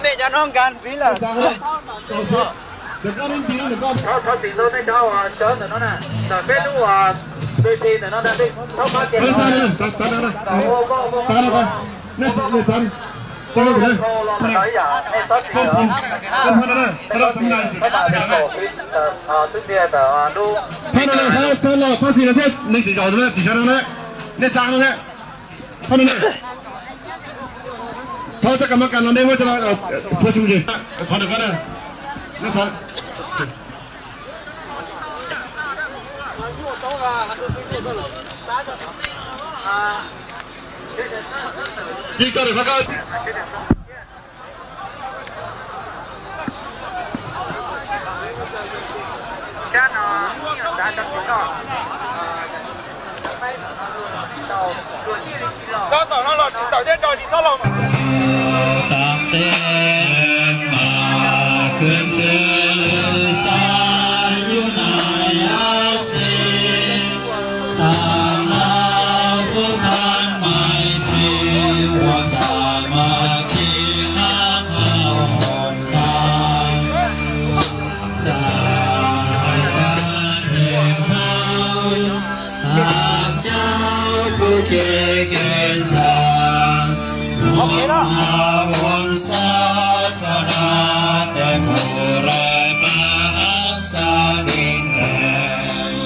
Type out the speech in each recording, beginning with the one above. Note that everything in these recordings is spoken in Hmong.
Nej cov no nkaag ntxiv lawm. Thov txim rau nej cov uas sawv ntawm no na, ntawm peb lub uas tw thi ntawm no na, thov qhov tias Thov cov kam mab kas no nej muab coj los, qhov no, qhov no, nej xav. Ci koj, qhov koj. Txhob tawm no los tsis tawm thiab tso tsis txhob los. Tam tes mas kws ntxwv lwm xav yug nais ab xis, xav nrog kuv tag mais thiv ua xav mas thiv nab thau hau nrag. Xav nrog hab cawb kuv kev kev xav, muab nab ua xav xav nab tes mus lawm pab hab xav di ntes.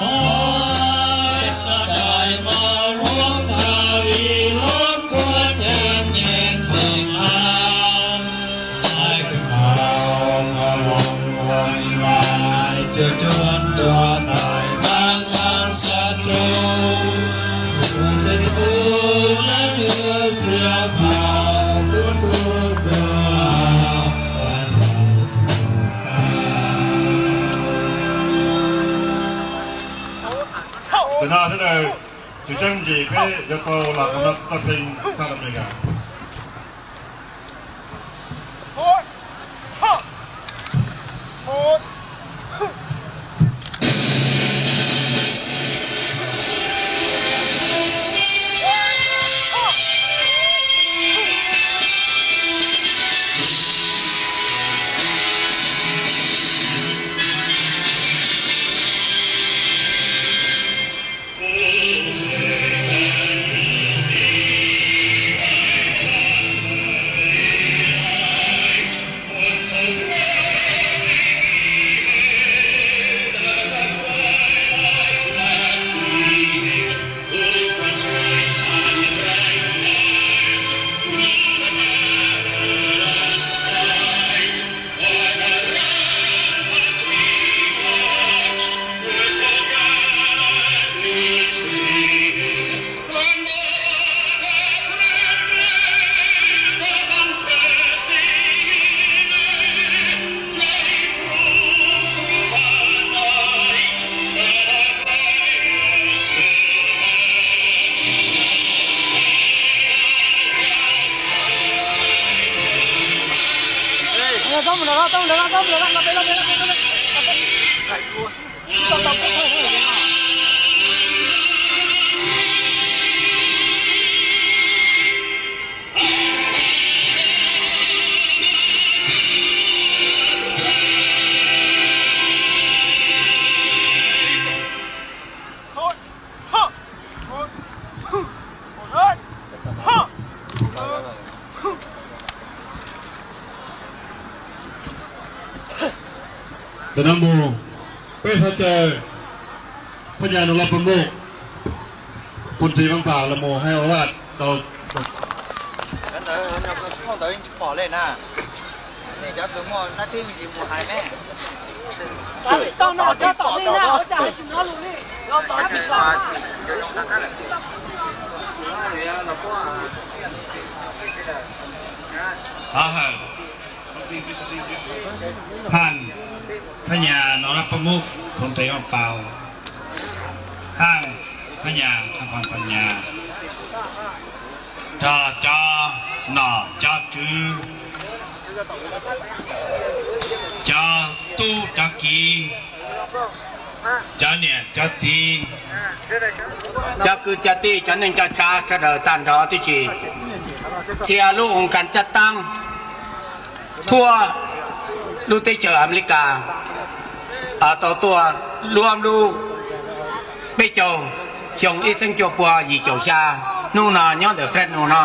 Ua xav dais mas ua nrag ib lub kua cev nyem feem hab. Hais kws hau hau ua mas cuab cuab nruab tais npab npab xav rub, kuv xav rub nab nws xiab mas kuv rub rua. Ntawm no sawv daws tsis tseeb ntsis peb yuav tau los ua txoj pheej txhaj rau Amelikas. Ntawm no mus, peb xav caw phab nyas Nau Laj Paj Muj, Phoo Txwv Vaaj Pam los mus hais ua vaj rau. Phab nyas Nau Laj Paj Muj, Phoo Txwv Vaaj Pam, hab phab nyas, hab phab nyas, tso cov nom cov tswv, cov tub cov kiv, cov niam cov txiv, cov kwv cov tij, cov neej cov tsav sawv daws tag nrho tib si, txhia lub ua kas caj taab thuab lub teb chaws Amelikas tau tuaj luab lub peb caug xyoo ib txhiab cuaj pua yim caum xya, hnub no nyob ntawm Fresno no.